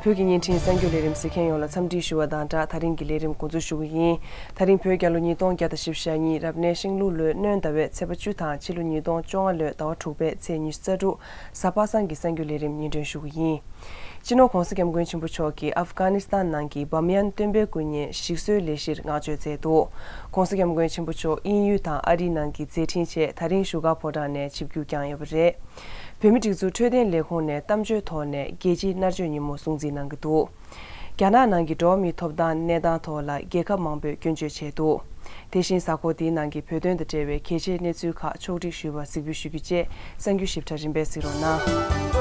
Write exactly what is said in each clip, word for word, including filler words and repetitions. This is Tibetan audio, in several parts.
བོད་ཀྱི་བརྙན་འཕྲིན་གསར་འགྱུར་ལས་རིམ་གཟིགས་མཁན་ཡོངས་ལ་འཚམས་འདྲི་ཞུ་བ་དང་སྦྲགས། ད་རིང་གི་ལས་རིམ་འགོ་འཛུགས་ཞུ་གི་ཡིན། ད་རིང་བོད་རྒྱལ་ལོ་ཉིས་སྟོང་བརྒྱ་དང་བཞི་བཅུ་ཞེ་གཉིས་རབ་གནས་ཤིང་ལུག་ལོའི་སྣྲོན་ཟླ་བའི་ཚེས་པ་བཅུ་དང་ཕྱི་ལོ་ཉིས་སྟོང་བཅོ་ལྔ་ལོའི་ཟླ་བ་དྲུག་པའི་ཚེས་ཉི་ཤུ་རྩ་དྲུག་གཟའ་པ་སངས་ཀྱི་གསར་འགྱུར་ལས་རིམ་སྙན་སྒྲོན་ཞུ་གི་ཡིན། སྤྱི་ནོར་༧གོང་ས་༧སྐྱབས་མགོན་ཆེན་པོ་མཆོག་གིས་ཨབ་གྷ་ནི་སི་ཐན་ནང་གི་བྷམ་ཡན་སྟོན་པའི་སྐུ་བརྙན་ཞིག་གསོའི་ལས་གཞིར་བསྔགས་བརྗོད་མཛད་འདུག ༧གོང་ས་༧སྐྱབས་མགོན་ཆེན་པོ་མཆོག་དབྱིན་ཡུལ་དང་ཨ་རིའི་ནང་གི་མཛད་འཕྲིན་ཆེད་ད་རིང་བཞུགས་སྒར་ཕོ་བྲང་ནས་ཆིབས་བསྒྱུར་བསྐྱངས་ཡོད་པ་རེད། བོད་མིའི་སྒྲིག་འཛུགས་འཕྲོད་བསྟེན་ལས་ཁུངས་ནས་གཏམ་བརྗོད་ཐོག་ནས་རྒྱལ་སྤྱིའི་མནར་གཅོད་ཉིན་མོ་སྲུང་བརྩི་གནང་གི་འདུག་རྒྱ་ནག་ནང་གི་འགྲོ་བ་མིའི་ཐོབ་ཐང་གནས་སྟངས་ཐོག་ལ་རྒྱལ་ཁབ་མང་པོས་སྐྱོན་བརྗོད་བྱས་འདུག་དེ་བཞིན་གཟའ་འཁོར་འདིའི་ནང་གི་བོད་དོན་དང་འབྲེལ་བའི་གལ་ཆེའི་གནས་ཚུལ་ཁག་ཕྱོགས་སྒྲིག་ཞུས་པ་གཟིགས་འབུལ་ཞུ་རྒྱུ་བཅས། གསར་འགྱུར་ཞིབ་ཕྲ་རིམ་པས་གཟིགས་རོགས་གནང་།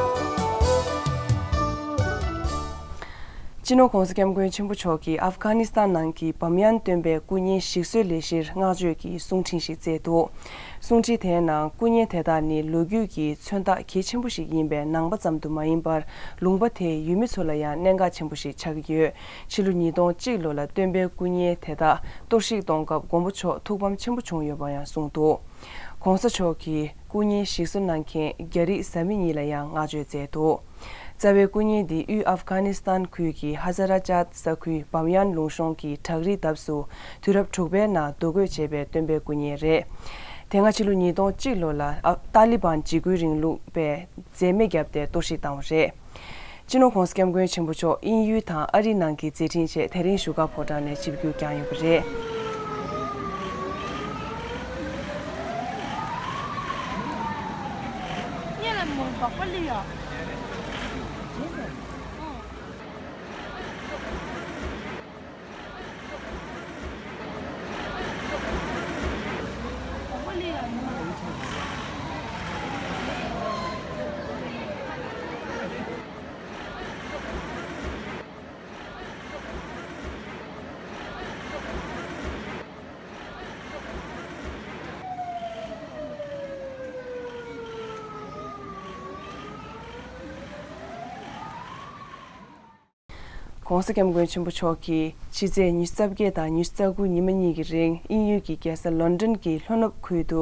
སྤྱི་ནོར་༧གོང་ས་༧སྐྱབས་མགོན་ཆེན་པོ་མཆོག་གིས་ཨབ་གྷ་ནི་སི་ཐན་ནང་གི་བྷམ་ཡན་སྟོན་པའི་སྐུ་བརྙན་ཞིག་གསོའི་ལས་གཞིར་བསྔགས་བརྗོད་ཀྱི་གསུང་འཕྲིན་ཞིག་བསྩལ་འདུག་གསུང་འཕྲིན་དེའི་ནང་སྐུ་བརྙན་དེ་དག་ནི་ལོ་རྒྱུས་ཀྱི་མཚོན་རྟགས་གལ་ཆེན་པོ་ཞིག་ཡིན་པས་ནང་པ་ཙམ་དུ་མ་ཡིན་པར་ལུང་པ་དེའི་ཡུལ་མི་ཚོ་ལ་ཡང་གནད་འགག་ཆེན་པོ་ཞིག་ཆགས་ཀྱི་ཡོད། ཕྱི་ལོ་ཉིས་སྟོང་གཅིག་ལོ་ལ་སྟོན་པའི་སྐུ་བརྙན་དེ་དག་གཏོར་བཤིག་གཏོང་སྐབས་མགོན་པོ་མཆོག་ཐུགས་ཕམ་ཆེན་པོ་བྱུང་ཡོད་པ་ཡང་གསུངས་འདུག ྋགོང་ས་མཆོག་གིས་སྐུ་བརྙན་ཞིག་གསོ་གནང་མཁན་རྒྱ་རིགས་བཟའ་མི་གཉིས་ལ་ཡང་བསྔགས་བརྗོད་མཛད་འདུག་རྩ་བའི་སྐུ་བརྙན་འདི་དབུས་ཨབ་གྷ་ནི་སི་ཐན་ཁུལ་གྱི་ཧ་ཛ་ར་ཅཱད་ས་ཁུལ་བྷམ་ཡན་ལུང་གཤོང་གི་བྲག་རིའི་འདབས་སུ་དུས་རབས་དྲུག་པའི་ནང་རྡོ་བརྐོས་བྱས་པའི་སྟོན་པའི་སྐུ་བརྙན་རེད། དེ་སྔ་ཕྱི་ལོ་ཉིས་སྟོང་གཅིག་ལོ་ལ་ཨ་ཏཱ་ལི་བན་འཇིགས་སྐུལ་རིང་ལུགས་པས་འཛེམ་མེད་བརྒྱབ་སྟེ་གཏོར་བཤིག་བཏང་བ་རེད། སྤྱི་ནོར་༧གོང་ས་༧སྐྱབས་མགོན་ཆེན་པོ་མཆོག་དབྱིན་ཡུལ་དང་ཨ་རིའི་ནང་གི་མཛད་འཕྲིན་ཆེད་དེ་རིང་བཞུགས་སྒར་ཕོ་བྲང་ནས་ཆིབས་བསྒྱུར་བསྐྱངས་ཡོད་པ་རེད། ྋགོང་ས་ྋསྐྱབས་མགོན་ཆེན་པོ་མཆོག་གིས་ཕྱི་ཚེས་ཉི་ཤུ་རྩ་བརྒྱད་དང་ཉི་ཤུ་རྩ་དགུ་ཉི་མ་གཉིས་ཀྱི་རིང་དབྱིན་ཡུལ་གྱི་རྒྱལ་ས་ལོན་ཌོན་གྱི་ལྷོ་ནུབ་ཁུལ་དུ་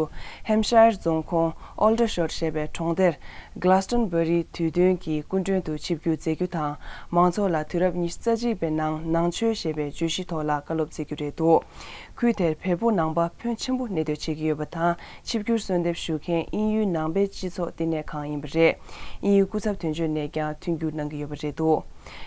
ཧེམ་ཤ་ཡར་རྫོང་ཁོངས་ཨོལ་ཌར་ཤོར་ཞེས་པའི་གྲོང་སྡེར་གྷ་ལ་སི་ཊོན་བྷ་རི་དུས་སྟོན་གྱི་སྐུ་མགྲོན་དུ་ཆིབས་བསྒྱུར་མཛད་རྒྱུ་དང་མང་ཚོགས་ལ་དུས་རབས་ཉི་ཤུ་རྩ་གཅིག་པའི་ནང་ནང་ཆོས་ཞེས་པའི་བརྗོད་གཞི་ཐོག་ལ་བཀའ་སློབ་སྩལ་རྒྱུ་རེད་འདུག་ཁུལ་དེར་བལ་པོ་ནང་པ་ཕོན་ཆེན་པོ་གནས་སྡོད་བྱེད་ཀྱི་ཡོད་པ་དང་ཆིབས་བསྒྱུར་གསོལ་འདེབས་ཞུ་མཁན་དབྱིན་ཡུལ་ནང་པའི་སྤྱི་ཚོགས་བསྟི་གནས་ཁང་ཡིན་པ་རེད། དབྱིན་ཡུལ་སྐུ་ཚབ་དོན་གཅོད་ནས་ཀྱང་མཐུན་འགྱུར་གནང་གི་ཡོད་པ་རེད་འདུག་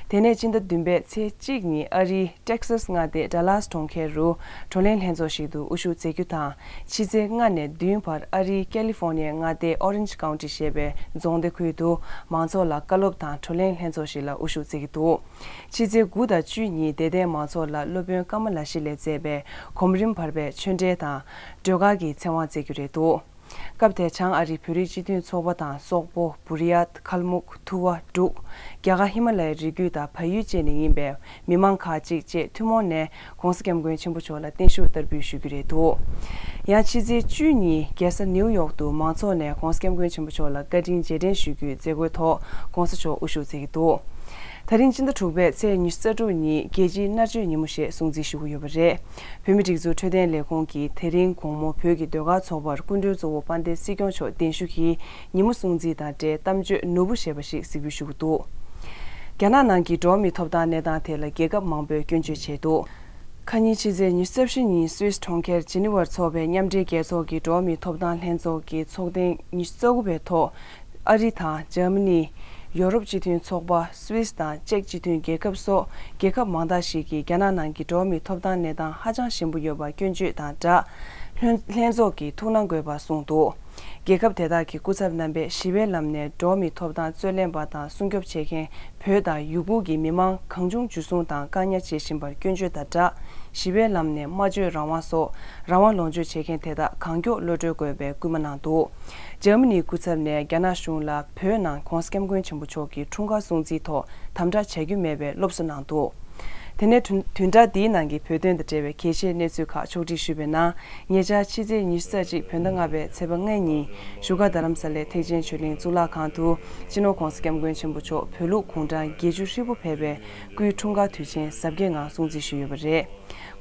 དེ་ནས་སྤྱི་ཟླ་བདུན་པའི་ཚེས་གཅིག་ཉིན་ཨ་རིའི་ཊེག་སཱས་མངའ་སྡེའི་ཌ་ལཱས་གྲོང་ཁྱེར་རུ་བགྲོ་གླེང་ལྷན་ཚོགས་ཤིག་ཏུ་དབུ་བཞུགས་མཛད་རྒྱུ་དང་ཕྱི་ཚེས་ལྔ་ནས་བདུན་བར་ཨ་རིའི་ཀ་ལི་ཧྥོར་ནི་ཡའི་མངའ་སྡེའི་ཨོ་རེན་ཇི་ཀའུན་ཊི་ཞེས་པའི་རྫོང་སྡེ་ཁུལ་དུ་མང་ཚོགས་ལ་བཀའ་སློབ་དང་བགྲོ་གླེང་ལྷན་ཚོགས་ཤིག་ལ་དབུ་བཞུགས་མཛད་ཀྱི་འདུག་ཕྱི་ཚེས་དགུ་དང་བཅུ་ཉིན་དད་ལྡན་མང་ཚོགས་ལ་སློབ་དཔོན་ཀ་མ་ལ་ཤཱི་ལས་མཛད་པའི་གོམ་རིམ་བར་པའི་ཆོས་འབྲེལ་དང་སྒྲོལ་དཀར་གྱི་ཚེ་དབང་སྩལ་རྒྱུ་རེད་འདུག་སྐབས་དེར་བྱང་ཨ་རིའི་བོད་རིགས་སྤྱི་མཐུན་ཚོགས་པ་དང་སོག་པོ། བུ་རི་ཡཱད། ཁལ་མུག་ཐུ་བ། འབྲུག་རྒྱ་གར་ཧི་མ་ལ་ཡའི་རི་རྒྱུད་དང་བལ་ཡུལ་བཅས་ནས་ཡིན་པའི་མི་མང་ཁག་ཅིག་བཅས་ཐུན་མོང་ནས་ྋགོང་ས་ྋསྐྱབས་མགོན་ཆེན་པོ་མཆོག་ལ་བརྟན་བཞུགས་བསྟར་འབུལ་ཞུ་རྒྱུ་རེད་འདུག་ཡང་ཕྱི་ཚེས་བཅུ་ཉིན་རྒྱལ་ས་ནིའུ་ཡོག་ཏུ་མང་ཚོགས་ནས་ྋགོང་ས་ྋསྐྱབས་མགོན་ཆེན་པོ་མཆོག་ལ་བཀའ་དྲིན་རྗེས་དྲན་ཞུ་རྒྱུའི་མཛད་སྒོའི་ཐོག་ྋགོང་ས་མཆོག་དབུ་བཞུགས་མཛད་ཀྱི་འདུག་ད་རིང་སྤྱི་ཟླ་དྲུག་པའི་ཚེས་ཉི་ཤུ་རྩ་དྲུག་ཉིན་རྒྱལ་སྤྱིའི་མནར་གཅོད་ཉིན་མོ་ཞེས་སྲུང་བརྩི་ཞུ་གི་ཡོད་པ་རེད། བོད་མིའི་སྒྲིག་འཛུགས་འཕྲོད་བསྟེན་ལས་ཁུངས་ཀྱིས་དེ་རིང་དགོང་མོ་བོད་ཀྱི་ཟློས་གར་ཚོགས་པར་སྐུ་མགྲོན་གཙོ་བོ་དཔལ་ལྡན་སྲིད་སྐྱོང་མཆོག་གདན་ཞུ་གིས་ཉིན་མོ་སྲུང་བརྩི་དང་འབྲེལ་གཏམ་བརྗོད་ནོར་བུ་ཞེས་པ་ཞིག་གཟིགས་འབུལ་ཞུ་གི་འདུག་རྒྱ་ནག་ནང་གི་འགྲོ་བ་མིའི་ཐོབ་ཐང་གནས་སྟངས་ཐད་ལ་རྒྱལ་ཁབ་མང་པོས་སྐྱོན་བརྗོད་བྱས་འདུག་ཁ་ཉིན་ཕྱི་ཚེས་ཉི་ཤུ་རྩ་བཞི་ཉིན་སུད་སི་གྲོང་ཁྱེར་ཇི་ནི་ཝར་འཚོགས་པའི་མཉམ་འབྲེལ་རྒྱལ་ཚོགས་ཀྱི་འགྲོ་བ་མིའི་ཐོབ་ཐང་ལྷན་ཚོགས་ཀྱི་ཚོགས་ཐེངས་ཉི་ཤུ་རྩ་དགུ་པའི་ཐོག་ཨ་རི་དང་འཇར་མ་ནི། ཡོ་རོབ་སྤྱི་མཐུན་ཚོགས་པ། སུད་སི་དང་ཅེཀ་སྤྱི་མཐུན་རྒྱལ་ཁབ་སོགས་རྒྱལ་ཁབ་མང་དག་ཞིག་གིས་རྒྱ་ནག་ནང་གི་འགྲོ་བ་མིའི་ཐོབ་ཐང་གནས་སྟངས་ཧ་ཅང་ཞན་པོ་ཡོད་པར་སྐྱོན་བརྗོད་དང་སྦྲགས། ལྷན་ལྷན་ཚོགས་ཀྱིས་ཐུགས་སྣང་དགོས་པར་གསུངས་འདུག་རྒྱལ་ཁབ་དེ་དག་གི་སྐུ་ཚབ་རྣམ་པས་ཞི་བའི་ལམ་ནས་འགྲོ་བ་མིའི་ཐོབ་ཐང་རྩོད་ལེན་པ་དང་སྲུང་སྐྱོབ་བྱེད་མཁན་བོད་དང་ཡུ་གུར་གྱི་མི་མང་གང་བྱུང་འཇུ་བཟུང་དང་བཀག་ཉར་བྱེད་བཞིན་པར་སྐྱོན་བརྗོད་དང་སྦྲགས། ཞི་བའི་ལམ་ནས་སྨྲ་བརྗོད་རང་དབང་སོགས་རང་དབང་ལོངས་སྤྱོད་བྱེད་མཁན་དེ་དག་གང་མགྱོགས་གློད་གྲོལ་དགོས་པའི་སྐུལ་མ་གནང་འདུག་འཇར་མ་ནིའི་སྐུ་ཚབ་ནས་རྒྱ་ནག་གཞུང་ལ་བོད་ནང་ྋགོང་ས་ྋསྐྱབས་མགོན་ཆེན་པོ་མཆོག་གི་འཁྲུངས་སྐར་སྲུང་བརྩིའི་ཐོག་དམ་དྲག་བྱ་རྒྱུ་མེད་པའི་སློབ་གསོ་གནང་འདུག་དེ་ནས་བདུན་བདུན་ཕྲག་འདིའི་ནང་གི་བོད་དོན་དང་འབྲེལ་བའི་གལ་ཆེའི་གནས་ཚུལ་ཁག་ཕྱོགས་སྒྲིག་ཞུས་པའི་ནང་། ཉེ་ཆར་ཕྱི་ཚེས་ཉི་ཤུ་རྩ་གཅིག་བོད་ཟླ་ལྔ་པའི་ཚེས་པ་ལྔ་ཉིན་བཞུགས་སྒར་རྡ་རམ་ས་ལའི་ཐེག་ཆེན་ཆོས་གླིང་གཙུག་ལག་ཁང་དུ་སྤྱི་ནོར་ྋགོང་ས་ྋསྐྱབས་མགོན་ཆེན་པོ་མཆོག་བོད་ལུགས་གུང་ཁྲན་བརྒྱད་ཅུ་ཧྲིལ་པོ་ཕེབས་པའི་སྐུའི་འཁྲུངས་སྐར་དུས་ཆེན་གཟབ་རྒྱས་ངང་སྲུང་བརྩི་ཞུས་ཡོད་པ་རེད།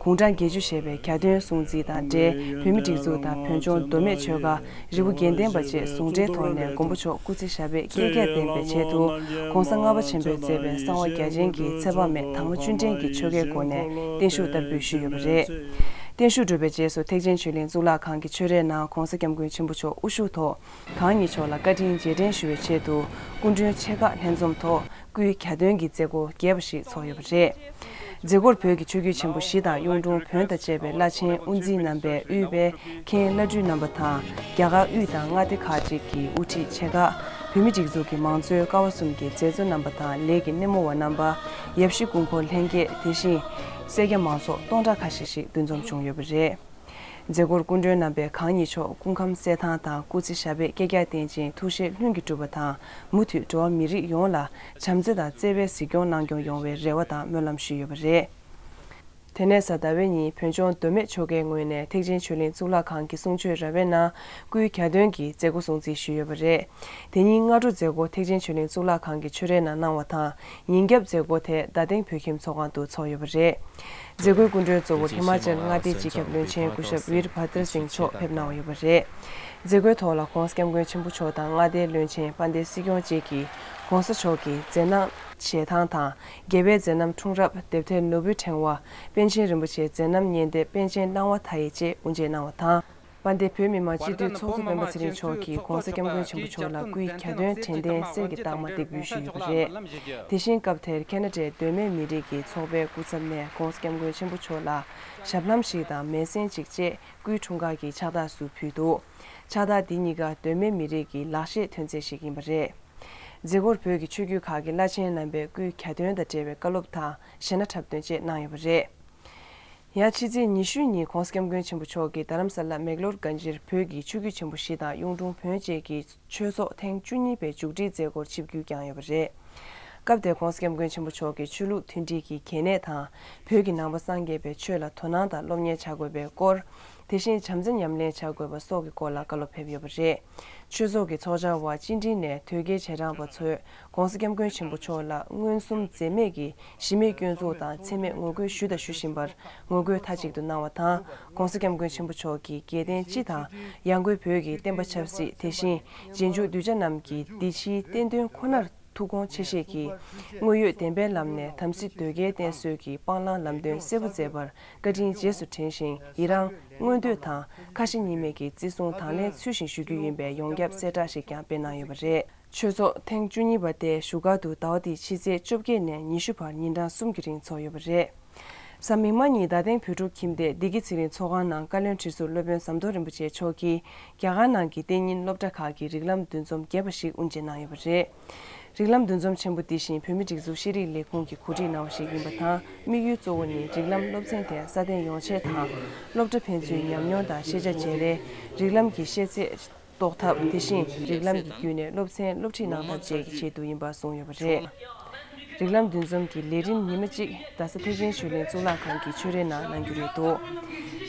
དགུང་གྲངས་བརྒྱད་ཅུ་བཞེས་པའི་གྱ་སྟོན་སྲུང་བརྩི་དང་འབྲེལ། བོད་མིའི་སྒྲིག་འཛུགས་དང་བོད་ལྗོངས་མདོ་སྨད་ཆོལ་ཁ་རི་བོ་དགེ་ལྡན་པ་བཅས་ཟུང་འབྲེལ་ཐོག་ནས་མགོན་པོ་མཆོག་སྐུ་ཚེ་ཞབས་པད་བསྐལ་བརྒྱར་བརྟན་པའི་ཆེད་དུ། ྋགོང་ས་ལྔ་པ་ཆེན་པོས་མཛད་པའི་གསང་བ་རྒྱ་ཆེན་གྱི་ཚེ་དཔག་མེད་དྭངས་མ་བཅུད་ལྡན་གྱི་ཆོ་གའི་སྒོ་ནས་བརྟན་བཞུགས་བསྟར་འབུལ་ཞུས་ཡོད་པ་རེད། བརྟན་བཞུགས་གྲུབ་པའི་རྗེས་སུ་ཐེག་ཆེན་ཆོས་གླིང་གཙུག་ལག་ཁང་གི་ཆོས་རའི་ནང་ྋགོང་ས་ྋསྐྱབས་མགོན་ཆེན་པོ་མཆོག་དབུ་བཞུགས་ཐོག་གང་ཉིད་མཆོག་ལ་བཀའ་དྲིན་རྗེས་དྲན་ཞུ་བའི་ཆེད་དུ། སྐུ་མགྲོན་ཆེ་ཁག་ལྷན་འཛོམས་ཐོག་སྐུའི་གྱ་སྟོན་གྱི་མཛད་སྒོ་རྒྱས་པ་ཞིག་ཚོགས་ཡོད་པ་རེད། མཛད་སྒོར་བོད་ཀྱི་ཆོས་བརྒྱུད་ཆེན་པོ་བཞི་དང་གཡུང་དྲུང་བོན་དང་བཅས་པའི་བླ་ཆེན་དབུ་འཛིན་རྣམ་པས་དབུས་པའི་མཁན་བླ་སྤྲུལ་རྣམ་པ་དང་། རྒྱ་གར་དབུས་དང་མངའ་སྡེ་ཁག་ཅིག་གི་དབུ་ཁྲིད་ཆེ་ཁག་བོད་མིའི་སྒྲིག་འཛུགས་ཀྱི་མང་གཙོའི་ཀ་བ་གསུམ་གྱི་མཛད་གཙོ་རྣམ་པ་དང་ལས་ཀྱི་སྣེ་མོ་བ་རྣམ་པ། ཡབ་གཞིས་སྐུ་འཁོར་ལྷན་རྒྱས། དེ་བཞིན་སེར་སྐྱ་མང་ཚོགས་སྟོང་ཕྲག་ཁ་ཤས་ཤིག་འདུ་འཛོམས་བྱུང་ཡོད་པ་རེད། མཛད་སྒོར་སྐུ་མགྲོན་རྣམ་པས་གང་ཉིད་མཆོག་སྐུ་ཁམས་གསལ་ཐང་དང་སྐུ་ཚེ་ཞབས་པད་བསྐལ་བརྒྱར་བརྟན་ཅིང་ཐུགས་བཞེད་ལྷུན་གྱིས་གྲུབ་པ་དང་། མུ་མཐུད་འགྲོ་བ་མི་རིགས་ཡོངས་ལ་བྱམས་བརྩེ་དང་བརྩེ་བའི་གཟིགས་སྐྱོང་གནང་སྐྱོང་ཡོང་བའི་རེ་བ་དང་སྨོན་ལམ་ཞུས་ཡོད་པ་རེད། དེ་ནས་གཟའ་ཟླ་བའི་ཉིན་བོད་ལྗོངས་མདོ་སྨད་ཆོལ་ཁའི་ངོས་ནས་ཐེག་ཆེན་ཆོས་གླིང་གཙུག་ལག་ཁང་གི་གསུང་ཆོས་ར་བའི་ནང་སྐུའི་གྱ་སྟོན་གྱི་མཛད་སྒོ་སྲུང་བརྩི་ཞུས་ཡོད་པ་རེད། དེ་ཉིན་སྔ་དྲོ་མཛད་སྒོ་ཐེག་ཆེན་ཆོས་གླིང་གཙུག་ལག་ཁང་གི་ཆོས་རའི་ནང་གནང་བ་དང་། ཉིན་རྒྱབ་མཛད་སྒོ་དེ་རྡ་སྟེང་བོད་ཁྱིམ་ཚོགས་ཁང་དུ་ཚོགས་ཡོད་པ་རེད། མཛད་སྒོའི་སྐུ་མགྲོན་གཙོ་བོ་ཧི་མ་ཅལ་མངའ་སྡེའི་སྤྱི་ཁྱབ་བློན་ཆེན་སྐུ་ཞབས་ཝིར་བྷ་དར་སིང་མཆོག་ཕེབས་གནང་བ་ཡོད་པ་རེད། མཛད་སྒོའི་ཐོག་ལ་ྋགོང་ས་ྋསྐྱབས་མགོན་ཆེན་པོ་མཆོག་དང་མངའ་སྡེའི་བློན་ཆེན་དཔལ་ལྡན་སྲིད་སྐྱོང་བཅས་ཀྱིས་ྋགོང་ས་མཆོག་གི་མཛད་རྣམ་ཞལ་ཐང་དང་། རྒྱལ་བའི་མཛད་རྣམ་འཁྲུངས་རབས་དེབ་ཐེར་ནོར་བུའི་ཕྲེང་བ། པཎ་ཆེན་རིན་པོ་ཆེའི་མཛད་རྣམ་སྙན་དེབ་པཎ་ཆེན་སྣང་བ་མཐའ་ཡས་བཅས་དབུ་འབྱེད་གནང་བ་དང་། དཔལ་ལྡན་བོད་མི་མང་སྤྱི་འཐུས་ཚོགས་གཙོ་སྤེན་པ་ཚེ་རིང་མཆོག་གིས་ྋགོང་ས་ྋསྐྱབས་མགོན་ཆེན་པོ་མཆོག་ལ་སྐུའི་གྱ་སྟོན་དྲན་རྟེན་གསེར་གྱི་རྟགས་མ་འདེགས་འབུལ་ཞུས་ཡོད་པ་རེད། དེ་བཞིན་སྐབས་དེར་ཁ་ན་ཌའི་མདོ་སྨད་མི་རིགས་ཀྱི་ཚོགས་པའི་སྐུ་ཚབ་ནས་ྋགོང་ས་ྋསྐྱབས་མགོན་ཆེན་པོ་མཆོག་ལ་ཞབས་ལྷམ་ཞིག་དང་མེ་སྲེག་ཅིག་བཅས་སྐུའི་འཁྲུངས་སྐར་གྱི་ཕྱག་རྟགས་སུ་ཕུལ་འདུག་ཕྱག་རྟགས་འདི་གཉིས་ཀ་མདོ་སྨད་མི་རིགས་ཀྱི་ལག་ཤེས་ཐོན་རྫས་ཤིག་ཡིན་པ་རེད། མཛད་སྒོར་བོད་ཀྱི་ཆོས་བརྒྱུད་ཁག་གི་བླ་ཆེན་རྣམ་པས་སྐུའི་གྱ་སྟོན་དང་འབྲེལ་བའི་བཀའ་སློབ་དང་གཞས་སྣ་འཁྲབ་སྟོན་བཅས་གནང་ཡོད་པ་རེད། ཡང་ཕྱི་ཚེས་ཉི་ཤུ་ཉིན་ྋགོང་ས་ྋསྐྱབས་མགོན་ཆེན་པོ་མཆོག་གིས་རྡ་རམ་ས་ལ་མེག་ལོར་གྷན་ཇིར་བོད་ཀྱི་ཆོས་བརྒྱུད་ཆེན་པོ་བཞི་དང་གཡུང་དྲུང་བོན་བཅས་ཀྱི་ཆོས་ཚོགས་ཐེངས་བཅུ་གཉིས་པའི་མཇུག་སྒྲིལ་མཛད་སྒོར་ཆིབས་བསྒྱུར་བསྐྱངས་ཡོད་པ་རེད། སྐབས་དེར་ྋགོང་ས་ྋསྐྱབས་མགོན་ཆེན་པོ་མཆོག་གིས་ཆོས་ལུགས་མཐུན་སྒྲིལ་གྱི་གལ་གནད་དང་། བོད་ཀྱི་ནང་པ་སངས་རྒྱས་པའི་ཆོས་ལ་དོ་སྣང་དང་སློབ་གཉེར་བྱ་དགོས་པའི་སྐོར། དེ་བཞིན་བྱམས་བརྩེ་ཉམས་ལེན་བྱ་དགོས་པ་སོགས་ཀྱི་སྐོར་ལ་བཀའ་སློབ་ཕེབས་ཡོད་པ་རེད། ཆོས་ཚོགས་ཀྱི་ཚོགས་བཅར་བ་སྤྱི་མགྲིན་ནས་དོལ་རྒྱལ་རྗེས་འབྲང་པ་ཚོས་ྋགོང་ས་ྋསྐྱབས་མགོན་ཆེན་པོ་མཆོག་ལ་མངོན་སུམ་འཛེམས་མེད་ཀྱིས་གཞི་མེད་སྐྱོན་འཛུགས་དང་མཚན་སྨད་ངོ་རྒོལ་ཞུས་དང་ཞུ་བཞིན་པར་ངོ་རྒོལ་མཐའ་གཅིག་ཏུ་གནང་བ་དང་། ྋགོང་ས་ྋསྐྱབས་མགོན་ཆེན་པོ་མཆོག་གིས་རྒྱལ་བསྟན་སྤྱི་དང་ཡང་སྒོས་བོད་ཀྱི་བསྟན་པ་ཆབ་སྲིད། དེ་བཞིན་རྗེས་འཇུག་གདུལ་བྱ་རྣམས་ཀྱི་འདི་ཕྱིའི་བསྟན་དོན་ཁོ་ནར་ཐུགས་དགོངས་ཆེ་བཞེས་ཀྱིས་དངོས་ཡོད་བདེན་པའི་ལམ་ནས་དམ་སྲི་གདོས་བགེགས་བསྟེན་གསོལ་གྱི་སྤང་བླང་ལམ་སྟོན་གསལ་པོ་མཛད་པར་བཀའ་དྲིན་རྗེས་སུ་དྲན་ཞིང་། ཡི་རང་མངོན་འདོད་དང་ཁ་ཞེ་གཉིས་མེད་ཀྱིས་བརྩི་སྲུང་དང་ལེན་ཚུལ་བཞིན་ཞུ་རྒྱུ་ཡིན་པའི་ཡོངས་ཁྱབ་གསལ་བསྒྲགས་ཤིག་ཀྱང་སྤེལ་གནང་ཡོད་པ་རེད། ཆོས་ཚོགས་ཐེངས་བཅུ་གཉིས་པ་དེ་བཞུགས་སྒར་དུ་ཟླ་བ་འདིའི་ཕྱི་ཚེས་བཅོ་བརྒྱད་ནས་ཉི་ཤུ་བར་ཉིན་གྲངས་གསུམ་གྱི་རིང་འཚོགས་ཡོད་པ་རེད། གཟའ་མིག་དམར་ཉིན་རྡ་སྟེང་བོད་ཕྲུག་ཁྱིམ་སྡེ་བདེ་སྐྱིད་ཚེ་རིང་ཚོགས་ཁང་ནང་བཀའ་བློན་ཁྲི་ཟུར་སློབ་དཔོན་ཟམ་གདོང་རིན་པོ་ཆེ་མཆོག་གིས་རྒྱ་གར་ནང་གི་གཏན་ཉིན་སློབ་གྲྭ་ཁག་གི་རིགས་ལམ་འདུ་འཛོམས་རྒྱས་པ་ཞིག་དབུ་འབྱེད་གནང་ཡོད་པ་རེད། རིགས་ལམ་འདུ་འཛོམས་ཆེན་པོ་འདི་བཞིན་བོད་མིའི་སྒྲིག་འཛུགས་ཤེས་རིག་ལས་ཁུངས་ཀྱིས་གོ་སྒྲིག་གནང་བ་ཞིག་ཡིན་པ་དང་། དམིགས་ཡུལ་གཙོ་བོ་ནི་རིགས་ལམ་སློབ་ཚན་དེ་སྲ་བརྟན་ཡོང་ཆེད་དང་། སློབ་གྲྭ་ཕན་ཚུན་ཉམས་མྱོང་དང་ཤེས་བྱ་བརྗེ་རེས། རིགས་ལམ་གྱི་ཤེས་ཚད་རྟོགས་ཐབས། དེ་བཞིན་རིགས་ལམ་གྱི་བརྒྱུད་ནས་སློབ་ཚན་སློབ་ཁྲིད་གནང་ཐབས་བཅས་ཀྱི་ཆེད་དུ་ཡིན་པ་གསུངས་ཡོད་པ་རེད། རིགས་ལམ་འདུ་འཛོམས་ཀྱི་ལས་རིམ་ཉི་མ་གཅིག་རྡ་ས་ཐེག་ཆེན་ཆོས་གླིང་གཙུག་ལག་ཁང་གི་ཆོས་རའི་ནང་གནང་རྒྱུ་རེད་འདུག་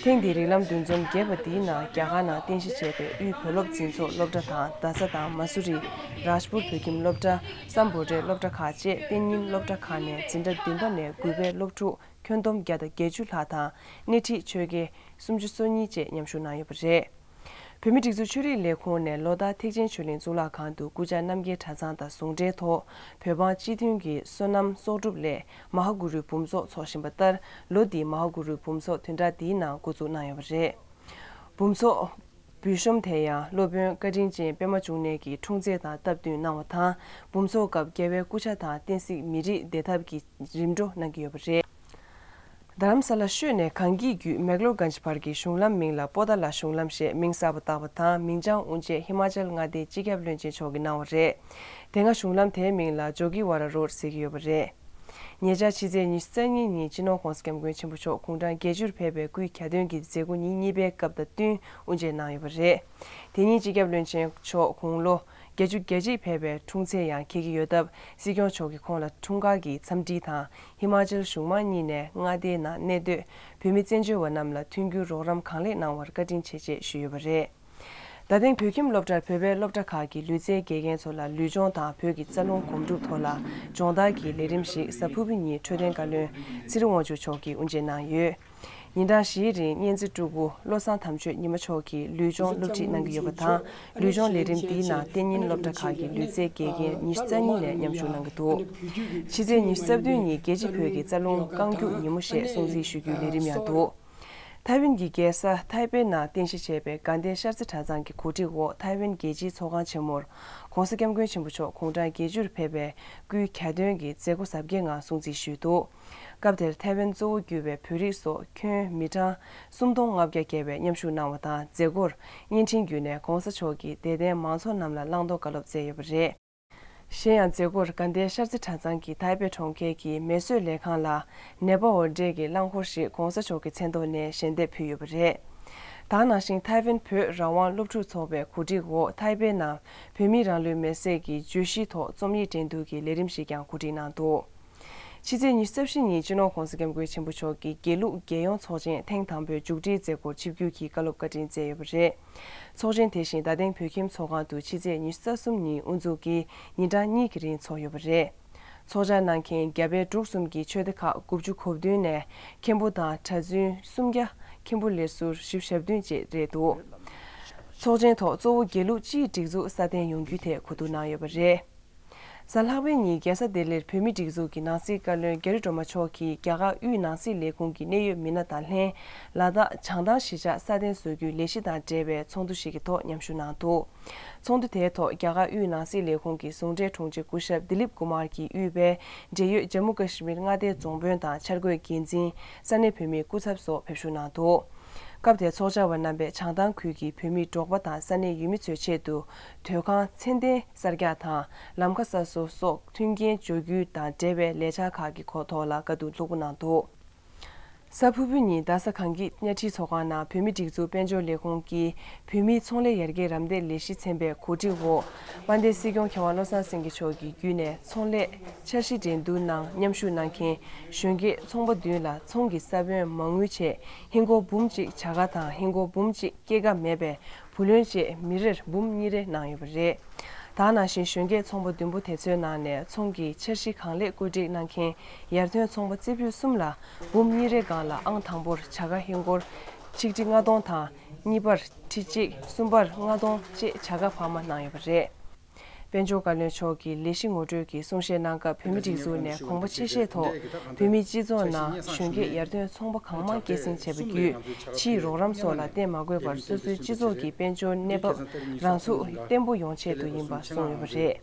ཐེངས་འདིའི་རིགས་ལམ་འདུ་འཛོམས་རྒྱས་པ་འདིའི་ནང་རྒྱ་གར་ནང་རྟེན་གཞི་བྱས་པའི་དབུས་བོད་སློབ་འཛིན་ཚོགས་སློབ་གྲྭ་དང་རྡ་ས་དང་མ་སུ་རི། རཱཇ་པུར་བོད་ཁྱིམ་སློབ་གྲྭ། སམ་བྷོ་ཊའི་སློབ་གྲྭ་ཁག་བཅས་གཏན་ཉིན་སློབ་གྲྭ་ཁག་ནས་འཛིན་གྲྭ་བདུན་པ་ནས་དགུ་པའི་སློབ་ཕྲུག་ཁྱོན་བསྡོམས་བརྒྱ་དང་བརྒྱད་ཅུ་ལྷག་དང་སྣེ་ཁྲིད་ཆོས་དགེ་སུམ་ཅུ་སོ་གཉིས་བཅས་མཉམ་ཞུགས་གནང་ཡོད་པ་རེད། བོད་མིའི་སྒྲིག་འཛུགས་ཆོས་རིག་ལས་ཁུངས་ནས་ལོ་ལྟར་ཐེག་ཆེན་ཆོས་གླིང་གཙུག་ལག་ཁང་དུ་སྐུ་བཅར་རྣམ་རྒྱལ་གྲྭ་ཚང་དང་ཟུང་འབྲེལ་ཐོག་བོད་འབངས་སྤྱི་མཐུན་གྱི་སོ་ནམ་གསོག་སྒྲུབ་སླད་མ་ཧཱ་གུ་རུའི་འབུམ་ཚོགས་འཚོགས་བཞིན་པ་ལྟར། ལོ་འདིའི་མ་ཧཱ་གུ་རུའི་འབུམ་ཚོགས་བདུན་ཕྲག་འདིའི་ནང་འགོ་འཛུགས་གནང་ཡོད་པ་རེད། འབུམ་ཚོགས་འབུལ་གཤོམ་དེ་ཡང་སློབ་དཔོན་བཀའ་དྲིན་ཅན་པད་མ་འབྱུང་གནས་ཀྱི་འཁྲུངས་ཚེས་དང་སྟབས་བསྟུན་གནང་བ་དང་། འབུམ་ཚོགས་སྐབས་རྒྱལ་བའི་སྐུ་ཕྱྭ་དང་བསྟན་སྲིད་མི་རིགས་བདེ་ཐབས་ཀྱི་རིམ་གྲོ་གནང་གི་ཡོད་པ་རེད། རྡ་རམ་ས་ལ་ཤོད་ནས་གངས་སྐྱིད་བརྒྱུད་མེག་ལོར་གྷན་ཇི་བར་གྱི་གཞུང་ལམ་མིང་ལ་པོ་ཏཱ་ལ་གཞུང་ལམ་ཞེས་མིང་གསར་པ་བཏགས་པ་དང་། མིང་བྱང་དབུ་འབྱེད་ཧི་མ་ཅལ་མངའ་སྡེའི་སྤྱི་ཁྱབ་བློན་ཆེན་མཆོག་གིས་གནང་བ་རེད། དེ་སྔ་གཞུང་ལམ་དེའི་མིང་ལ་ཇོ་གི་ཝ་ར་རོཌ་ཟེར་གྱི་ཡོད་པ་རེད། ཉེ་ཆར་ཕྱི་ཚེས་ཉི་ཤུ་རྩ་གཉིས་ཉིན་སྤྱི་ནོར་༧གོང་ས་༧སྐྱབས་མགོན་ཆེན་པོ་མཆོག་དགུང་གྲངས་བརྒྱད་ཅུར་ཕེབས་པའི་སྐུའི་གྱ་སྟོན་གྱི་མཛད་སྒོ་ཉིན་གཉིས་པའི་སྐབས་དང་བསྟུན་དབུ་འབྱེད་གནང་ཡོད་པ་རེད། དེ་ཉིན་སྤྱི་ཁྱབ་བློན་ཆེན་མཆོག་དགུང་ལོ་བརྒྱད་ཅུ་གྱ་གཅིག་ཕེབས་པའི་འཁྲུངས་ཚེས་ཡང་འཁེལ་གྱི་ཡོད་སྟབས། སྲིད་སྐྱོང་མཆོག་གིས་ཁོང་ལ་འཁྲུངས་སྐར་གྱི་འཚམས་འདྲི་དང་། ཧི་མ་ཅལ་གཞུང་མང་གཉིས་ནས་མངའ་སྡེའི་ནང་གནས་སྡོད་བོད་མི་བཙན་བྱོལ་བ་རྣམས་ལ་མཐུན་འགྱུར་རོགས་རམ་གང་ལེགས་གནང་བར་བཀའ་དྲིན་ཆེ་ཞེས་ཞུས་ཡོད་པ་རེད། རྡ་སྟེང་བོད་ཁྱིམ་སློབ་གྲྭར་བོད་པའི་སློབ་གྲྭ་ཁག་གི་ལུས་རྩལ་དགེ་རྒན་ཚོ་ལ་ལུས་སྦྱོང་དང་བོད་ཀྱི་རྩ་རླུང་སྒོམ་སྒྲུབ་ཐོག་ལ་སྦྱོང་བརྡར་གྱི་ལས་རིམ་ཞིག་གཟའ་ཕུར་བུའི་ཉིན་འཕྲོད་བསྟེན་བཀའ་བློན་ཚེ་རིང་དབང་ཕྱུག་མཆོག་གིས་དབུ་འབྱེད་གནང་ཡོད། ཉིན་གྲངས་བཞིའི་རིང་གཉན་ཚེ་སྤྲུལ་སྐུ་བློ་བཟང་དམ་ཆོས་ཉི་མ་མཆོག་གིས་ལུས་སྦྱོང་སློབ་ཁྲིད་གནང་གི་ཡོད་པ་དང་། ལུས་སྦྱོང་ལས་རིམ་འདིའི་ནང་གཏན་ཉིན་སློབ་གྲྭ་ཁག་གི་ལུས་རྩལ་དགེ་རྒན་ཉི་ཤུ་རྩ་གཉིས་ནས་མཉམ་ཞུགས་གནང་གི་འདུག་ཕྱི་ཚེས་ཉི་ཤུ་རྩ་བདུན་ཉིན་རྒྱལ་སྤྱི་བོད་ཀྱི་རྩ་རླུང་རྐང་རྒྱུག་ཉིན་མོ་ཞེས་སྲུང་བརྩི་ཞུ་རྒྱུའི་ལས་རིམ་ཡང་འདུག་ཐའེ་ཝན་གྱི་རྒྱལ་ས་ཐའེ་པེ་ནང་རྟེན་གཞི་བྱས་པའི་དགའ་ལྡན་ཤར་རྩེ་གྲྭ་ཚང་གི་གོ་སྒྲིག་འོག་ཐའེ་ཝན་རྒྱལ་སྤྱིའི་ཚོགས་ཁང་ཆེན་མོར་༧གོང་ས་༧སྐྱབས་མགོན་ཆེན་པོ་མཆོག་དགུང་གྲངས་བརྒྱད་ཅུར་ཕེབས་པའི་སྐུའི་གྱ་སྟོན་གྱི་མཛད་སྒོ་གཟབ་རྒྱས་ངང་སྲུང་བརྩི་ཞུས་འདུག་སྐབས་དེར་ཐའེ་ཝན་གཙོ་བོ་གྱུར་པའི་བོད་རིགས་སོགས་ཁྱོན་མི་གྲངས་སུམ་སྟོང་ལྔ་བརྒྱ་བརྒལ་བས་མཉམ་ཞུགས་གནང་བ་དང་། མཛད་སྒོར་བརྙན་འཕྲིན་བརྒྱུད་ནས་༧གོང་ས་མཆོག་གིས་དད་ལྡན་མང་ཚོགས་རྣམས་ལ་བླང་དོར་བཀའ་སློབ་སྩལ་ཡོད་པ་རེད། གཞན་ཡང་། མཛད་སྒོར་དགའ་ལྡན་ཤར་རྩེ་གྲྭ་ཚང་གི་ཐའེ་པེ་གྲོང་ཁྱེར་གྱི་མེ་གསོད་ལས་ཁང་ལ་ནེ་པ་འོར་འདྲེས་ཀྱི་རླངས་འཁོར་ཞིག་༧གོང་ས་མཆོག་གི་མཚན་ཐོག་ནས་ཞལ་འདེབས་ཕུལ་ཡོད་པ་རེད། ད་ག་ནང་བཞིན། ཐའེ་ཝན་བོད་རང་དབང་སློབ་ཕྲུག་ཚོགས་པའི་གོ་སྒྲིག་འོག་ཐའེ་པེ་ནང་བོད་མིའི་རང་ལུས་མེར་སྲེག་གི་བརྗོད་གཞིའི་ཐོག་རྩོམ་ཡིག་འགྲན་བསྡུར་གྱི་ལས་རིམ་ཞིག་ཀྱང་གོ་སྒྲིག་གནང་འདུག་ཕྱི་ཚེས་ཉི་ཤུ་རྩ་བཞི་ཉིན་སྤྱི་ནོར་༧གོང་ས་༧སྐྱབས་མགོན་ཆེན་པོ་མཆོག་གིས་དགེ་ལུགས་རྒྱལ་ཡོངས་ཚོགས་ཆེན་ཐེངས་དང་པོའི་མཇུག་སྒྲིལ་མཛད་སྒོར་ཆིབས་བསྒྱུར་གྱིས་བཀའ་སློབ་བཀའ་དྲིན་སྩལ་ཡོད་པ་རེད། ཚོགས་ཆེན་དེ་བཞིན་རྡ་སྟེང་བོད་ཁྱིམ་ཚོགས་ཁང་དུ་ཕྱི་ཚེས་ཉི་ཤུ་རྩ་གསུམ་ཉིན་དབུ་འཛུགས་ཀྱིས་ཉིན་གྲངས་གཉིས་ཀྱི་རིང་འཚོགས་ཡོད་པ་རེད། ཚོགས་བཅར་གནང་མཁན་རྒྱ་བལ་འབྲུག་གསུམ་གྱི་ཆོས་སྡེ་ཁག་དགུ་བཅུ་གོ་བདུན་ནས་མཁན་པོ་དང་གྲྭ་བཙུན་སུམ་བརྒྱ། མཁན་པོ་ལས་ཟུར་བཞི་བཅུ་ཞེ་བདུན་བཅས་རེད་འདུག་ཚོགས་ཆེན་ཐོག་གཙོ་བོ་དགེ་ལུགས་སྤྱིའི་སྒྲིག་འཛུགས་སྲ་བརྟན་ཡོང་རྒྱུའི་ཐད་གོ་བསྡུར་གནང་ཡོད་པ་རེད། གཟའ་ལྷག་པའི་ཉིན་རྒྱལ་ས་ལྡི་ལིར་བོད་མིའི་སྒྲིག་འཛུགས་ཀྱི་ནང་སྲིད་བཀའ་བློན་རྒྱ་རི་སྒྲོལ་མ་མཆོག་གིས་རྒྱ་གར་དབུས་ནང་སྲིད་ལས་ཁུངས་ཀྱི་གནད་ཡོད་མི་སྣ་དང་ལྷན་ལ་དྭགས་བྱང་ཐང་གཞིས་ཆགས་སྲ་བརྟན་བཟོ་རྒྱུའི་ལས་གཞི་དང་འབྲེལ་བའི་ཚོགས་འདུ་ཞིག་གི་ཐོག་མཉམ་ཞུགས་གནང་འདུག་ཚོགས་འདུ་དེའི་ཐོག་རྒྱ་གར་དབུས་ནང་སྲིད་ལས་ཁུངས་ཀྱི་ཟུང་འབྲེལ་དྲུང་ཆེ་སྐུ་ཞབས་དི་ལིབ་ཀུ་མར་གྱིས་དབུས་པའི་འབྲེལ་ཡོད་ཇམ་མུ་ཀ་ཤི་མིར་མངའ་སྡེའི་རྫོང་དཔོན་དང་འཆར་འགོད་འགན་འཛིན། ས་གནས་བོད་མིའི་སྐུ་ཚབ་སོགས་ཕེབས་ཞུགས་གནང་འདུག་སྐབས་དེར་ཚོགས་བཅར་བ་རྣམ་པས་བྱང་ཐང་ཁུལ་གྱི་བོད་མིའི་འབྲོག་པ་དང་ས་གནས་ཡུལ་མི་ཚོའི་ཆེད་དུ་སྡོད་ཁང་ཚད་ལྡན་གསར་རྒྱག་དང་ལམ་ཁ་གསར་བཟོ་སོགས་མཐུན་རྐྱེན་སྦྱོར་རྒྱུ་དང་འབྲེལ་བའི་ལས་འཆར་ཁག་གི་སྐོར་ཐོག་ལ་བཀའ་བསྡུར་ལྷུག་པོ་གནང་འདུག་གཟའ་ཕུར་བུའི་ཉིན་རྡ་ས་གངས་སྐྱིད་གཉའ་ཁྲིའི་ཚོགས་ཁང་ནང་བོད་མིའི་སྒྲིག་འཛུགས་དཔལ་འབྱོར་ལས་ཁུངས་ཀྱི་བོད་མིའི་ཚོང་ལས་ཡར་རྒྱས་རམ་འདེགས་ལས་གཞི་ཚན་པའི་གོ་སྒྲིག་འོག་དཔལ་ལྡན་སྲིད་སྐྱོང་མཁས་དབང་བློ་བཟང་སེང་གེ་མཆོག་གིས་བརྒྱུད་ནས་ཚོང་ལས་འཆར་གཞི་འགྲན་བསྡུར་ནང་མཉམ་ཞུགས་གནང་མཁན་གཞོན་སྐྱེས་ཚོང་པ་བདུན་ལ་ཚོང་གི་ས་བོན་མ་དངུལ་ཆེད་ཧིན་སྒོར་འབུམ་གཅིག་བྱ་དགའ་དང་ཧིན་སྒོར་འབུམ་གཅིག་སྐྱེད་ཀ་མེད་པའི་བུ་ལོན་བཅས་མི་རེར་འབུམ་གཉིས་རེ་གནང་ཡོད་པ་རེད། ད་ག་ནང་བཞིན་གཞོན་སྐྱེས་ཚོང་པ་བདུན་པོ་དེ་ཚོའི་ནང་ནས་ཚོང་གི་འཆར་གཞི་གང་ལེགས་བཀོད་སྒྲིག་གནང་མཁན་ཡར་ཐོན་ཚོང་པ་རྩེ་ཕུད་གསུམ་ལ་འབུམ་གཉིས་རེ་སྒང་ལ་ཨང་དང་པོར་བྱ་དགའ་ཧིན་སྒོར་ཆིག་ཁྲི་ལྔ་སྟོང་དང་། གཉིས་པར་ཁྲི་གཅིག་གསུམ་པར་ལྔ་སྟོང་བཅས་བྱ་དགའ་འཕར་མ་གནང་ཡོད་པ་རེད། དཔལ་འབྱོར་བཀའ་བློན་མཆོག་གིས་ལས་གཞི་ངོ་སྤྲོད་ཀྱི་གསུང་བཤད་གནང་སྐབས་བོད་མིའི་སྒྲིག་འཛུགས་ནས་དགོངས་པ་ཆེ་བཞེས་ཐོག་བོད་མིའི་སྤྱི་ཚོགས་ནང་གཞོན་སྐྱེས་ཡར་ཐོན་ཚོང་པ་གང་མང་སྐྱེད་སྲིང་བྱས་པ་བརྒྱུད་ཕྱིའི་རོགས་རམ་སོགས་ལ་བརྟེན་མ་དགོས་པར་སོ་སོའི་སྤྱི་ཚོགས་ཀྱི་དཔལ་འབྱོར་གནས་བབ་རང་ཚུགས་བརྟན་པོ་ཡོང་ཆེད་དུ་ཡིན་པ་གསུངས་ཡོད་པ་རེད།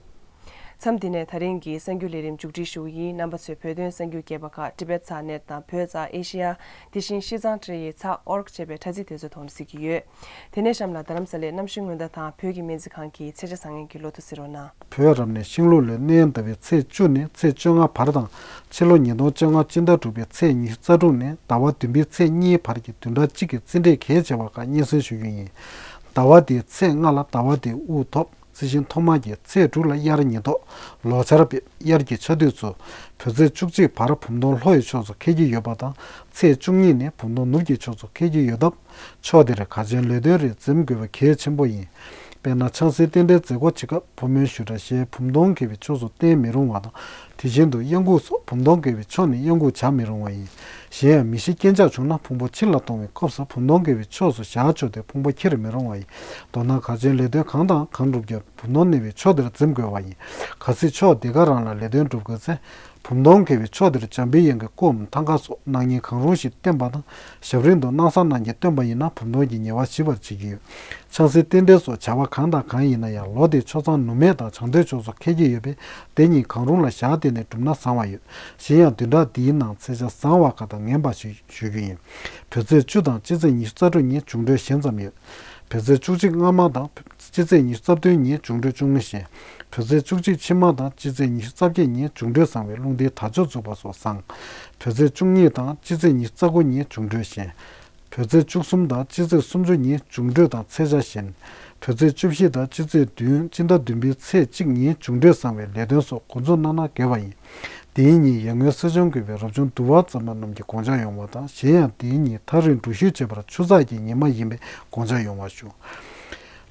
མཚམས་འདི་ནས་ད་རིང་གི་གསར་འགྱུར་ལས་རིམ་མཇུག་སྒྲིལ་ཞུ་གི་ཡིན། རྣམ་པ་ཚོས་བོད་དོན་གསར་འགྱུར་རྒྱས་པ་ཁག་ཊི་བེཊ་ས་གནས་དང་བོད་མཚམས་ཨེ་ཤེ་ཡ། དེ་བཞིན་ཤིས་ཙང་ཊི་ཡི་ཚགས་ཨོར་ཀི་ཅེས་པའི་དྲ་ཚིགས་དེ་ཚོའི་ཐོག་ནས་གཟིགས་ཀྱི་ཡོད། དེ་ནས་གཤམ་ལ་རྡ་རམ་ས་ལའི་གནམ་གཤིས་སྔོན་བརྡ་དང་བོད་ཀྱི་སྨན་རྩིས་ཁང་གི་ཚེས་ཆ་བཟང་ངན་གྱི་ལོ་ཐོ་གཟིགས་རོགས་གནང་། བོད་རབ་གནས་ཤིང་ལུག་ལོའི་གནས་ཟླ་བའི་ཚེས་བཅུ་ནས་ཚེས་བཅོ་ལྔ་བར་དང་། ཕྱི་ལོ་ཉིས་སྟོང་བཅོ་ལྔ་སྤྱི་ཟླ་དྲུག་པའི་ཚེས་ཉི་ཤུ་རྩ་དྲུག་ནས་ཟླ་བ་བདུན་པའི་ཚེས་གཉིས་བར་གྱི་བདུན་ཕྲག་གཅིག་གི་རྩིས་འབྲས་གལ་ཆེ་བ་ཁག་སྙན་སེང་ཞུ་རྒྱུ་ཡིན། ཟླ་བ་འདིའི་ཚེས་ལྔ་ལ་ཟླ་བ་འདིའི་དབུགས་ཐོབ། རྩི་ཤིང་ཐོག་མ་གྱི་ཚེས་དྲུག་ལ་དབྱར་ཉི་ལྡོག་ལོ་འཆར་འབེབས། དབྱར་གྱི་ཆར་དུས་ཚོད། བོད་ཚེས་བཅུ་གཅིག་བར་བུམ་སྟོང་ལྷོ་ཡི་ཕྱོགས་སུ་འཁེལ་གྱི་ཡོད་པ་དང་། ཚེས་བཅུ་གཉིས་ནས་བུམ་སྟོང་ནུབ་ཀྱི་ཕྱོགས་སུ་འཁེལ་གྱི་ཡོད་སྟབས། ཕྱོགས་དེར་གལ་ཆེའི་ལས་དོན་རིགས་འཛེམ་དགོས་པ་གལ་ཆེན་པོ་ཡིན། དཔེར་ན། ཆང་སའི་རྟེན་འབྲེལ་མཛད་སྒོ་བྱེད་སྐབས་ཕོ་མོའི་ཞུ་དག་ཞལ་བུམ་སྟོང་འཁེལ་བའི་ཕྱོགས་སུ་བསྟན་མི་རུང་བ་དང་། དེ་བཞིན་དུ་གཡང་འགུགས་སོགས་བུམ་སྟོང་འཁེལ་བའི་ཕྱོགས་ནས་གཡང་འགུགས་བྱ་མི་རུང་བ་ཡིན། གཞན་ཡང་། མི་ཤི་རྐྱེན་ཆག་བྱུང་ན་ཕུང་པོ་ཕྱི་ལ་གཏོང་བའི་སྐབས་སུ་བུམ་སྟོང་འཁེལ་བའི་ཕྱོགས་སུ་བཞག་ཆོག་སྟེ་ཕུང་པོ་ཁྱེར་མི་རུང་བ་ཡིན། མདོར་ན། གལ་ཆེའི་ལས་དོན་གང་དང་གང་བསྒྲུབ་རྒྱུར་བུམ་སྟོང་གནས་པའི་ཕྱོགས་དེར་འཛེམ་དགོས་པ་ཡིན། གལ་སྲིད་ཕྱོགས་དེ་ག་རང་ལ་ལས་དོན་སྒྲུབ་དགོས་ཚེ། བུམ་སྟོང་འཁེལ་བའི་ཕྱོགས་དེར་འཇམ་པའི་དབྱངས་ཀྱི་སྐུའམ་ཐང་ཀ་སོགས་སྣང་བརྙན་གང་རུང་ཞིག་བསྟན་པ་དང་། ཞབས་རིམ་དུ་སྣང་བསམ་རྣམས་ཀྱིས་བསྟོད་པ་ཡིན་ན་བུམ་སྟོང་གི་ཉེས་པ་ཞི་བར་བྱེད་ཀྱི་ཡོད། ཆང་སའི་རྟེན་འབྲེལ་སོགས་བྱ་བ་གང་དང་གང་ཡིན་ན་ཡང་། ལོ་དེའི་ཆོས་ཚང་ནུབ་སྨད་དང་བྱང་སྟོད་ཕྱོགས་སུ་འཁེལ་གྱི་ཡོད་པས། དེ་གཉིས་གང་རུང་ལ་ཞག་བལྟས་ནས་བསྒྲུབས་ན་བཟང་བ་ཡོད། གཞན་ཡང་། བདུན་ཕྲག་འདིའི་ནང་ཚེས་ཆ་བཟང་བ་ཁག་དང་ངན་པ་ཞིག་ཞུ་རྒྱུ་ཡིན། བོད་ཚེས་བཅུ་དང་སྤྱི་ཚེས་ཉི་ཤུ་རྩ་དྲུག་ཉིན་འབྱུང་འཕྲོད་ཞན་ཙམ་ཡོད། བོད་ཚེས་བཅུ་གཅིག་སྔ་མ་དང་སྤྱི་ཚེས་ཉི་ཤུ་རྩ་བདུན་ཉིན་འབྱུང་འཕྲོད་ཅུང་ངུ་ཞན། བོད་ཚེས་བཅུ་གཅིག་ཕྱི་མ་དང་སྤྱི་ཚེས་ཉི་ཤུ་རྩ་བརྒྱད་ཉིན་འབྱུང་འཕྲོད་བཟང་བའི་རླུང་རྟའི་དར་ལྕོག་འཛུགས་པ་སོགས་བཟང་། བོད་ཚེས་བཅུ་གཉིས་དང་སྤྱི་ཚེས་ཉི་ཤུ་རྩ་དགུ་ཉིན་འབྱུང་འཕྲོད་ཞན། བོད་ཚེས་བཅུ་གསུམ་དང་སྤྱི་ཚེས་སུམ་ཅུ་ཉིན་འབྱུང་འཕྲོད་དང་ཚེས་ཆ་ཞན། བོད་ཚེས་བཅུ་བཞི་དང་སྤྱི་ཚེས་བདུན་སྤྱི་ཟླ་བདུན་པའི་ཚེས་གཅིག་ཉིན་འབྱུང་འཕྲོད་བཟང་བའི་ལས་དོན་སོགས་འགོ་འཛུགས་གནང་ན་དགེ་བ་ཡིན། དེའི་ཉིན་ཡར་ངོའི་སྲིད་སྐྱོང་དགོས་པའི་རབ་བྱུང་དུ་བ་བརྩམས་པ་རྣམས་ཀྱི་དགོངས་འཆར་ཡོང་བ་དང་། གཞན་ཡང་། དེའི་ཉིན་ཐག་རིང་འགྲུལ་བཞུད་བྱེད་པར་ཆུ་ཚགས་ཀྱི་ཉི་མ་ཡིན་པས་དགོངས་འཆར་ཡོང་བ་ཞུ།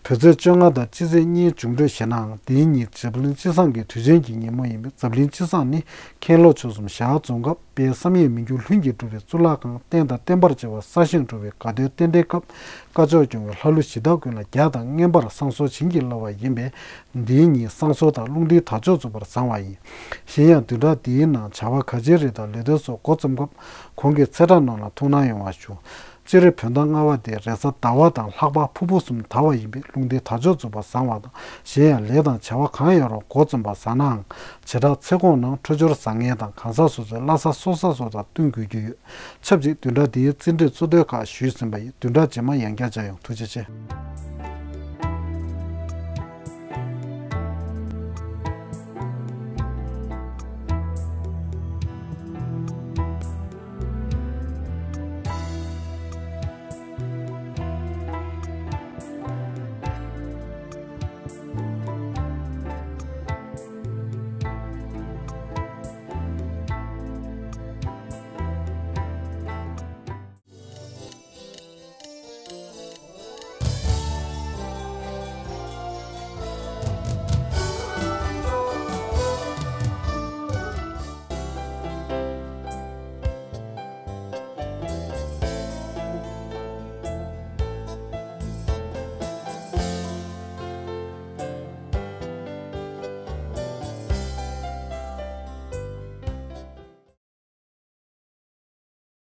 བོད་ཚེས་བཅོ་ལྔ་དང་སྤྱི་ཚེས་གཉིས་མཇུག་སྒྲིལ་ཞེ་ནའང་། དེའི་ཉིན་འཛམ་གླིང་སྤྱི་བསང་གི་དུས་ཆེན་གྱི་ཉིན་མོ་ཡིན་པས། འཛམ་གླིང་སྤྱི་བསང་ནི་མཁན་སློབ་ཆོས་གསུམ་ཞལ་འཛོམས་སྐབས་དཔལ་བསམ་ཡས་མི་འགྱུར་ལྷུན་གྱིས་གྲུབ་པའི་གཙུག་ལག་ཁང་རྟེན་དང་བརྟེན་པར་བཅས་པ་གསར་བཞེངས་འགྲོ་བའི་དགའ་སྟོན་རྟེན་འབྲེལ་སྐབས། སྐ་ཅོག་སྐྱོང་བའི་ལྷ་ཀླུ་གཞི་བདག་ཀུན་ལ་རྒྱ་དང་མངོན་པར་བསང་གསོལ་བྱིན་གྱིས་རློབ་པ་ཡིན་པས། འདིའི་ཉིན་བསང་གསོལ་དང་རླུང་རྟའི་དར་ལྕོག་འཛུགས་པར་བཟང་བ་ཡིན། གཞན་ཡང་བདུན་ཕྲག་འདིའི་ནང་བྱ་བ་ག་ཅིའི་རིགས་དང་ལས་དོན་སོགས་འགོ་རྩོམ་སྐབས། གོང་གི་ཚེས་གྲངས་རྣམས་ལ་ཐུགས་སྣང་ཡོང་བ་ཞུ། སྤྱིར་བོད་ཟླ་ལྔ་པ་དེ་རེས་གཟའ་ཟླ་བ་དང་ལྷག་པ་ཕུར་བུ་གསུམ་དར་བ་ཡིན་པས། རླུང་རྟའི་དར་ལྕོག་འཛུགས་པ་བཟང་བ་དང་། གཞན་ཡང་ལས་དང་བྱ་བ་གང་ཡིན་རུང་འགོ་རྩོམ་པ་བཟང་ནའང་། བྱེ་བྲག་ཚེ་གོང་ནང་འཕྲོད་སྦྱོར་བཟང་ངན་དང་། གང་ཟག་སོ་སོའི་བླ་གཟའ་སྲོག་གཟའ་སོགས་དང་བསྟུན་དགོས་ཀྱི་ཡོད། ཆབས་ཅིག་བདུན་ཕྲག་འདིའི་རྩིས་འབྲས་གཙོ་དོན་ཁག་ཞུས་ཟིན་པ་ཡིན། བདུན་ཕྲག་རྗེས་མ་ཡང་བསྐྱར་མཇལ་ཡོང་། ཐུགས་རྗེ་ཆེ།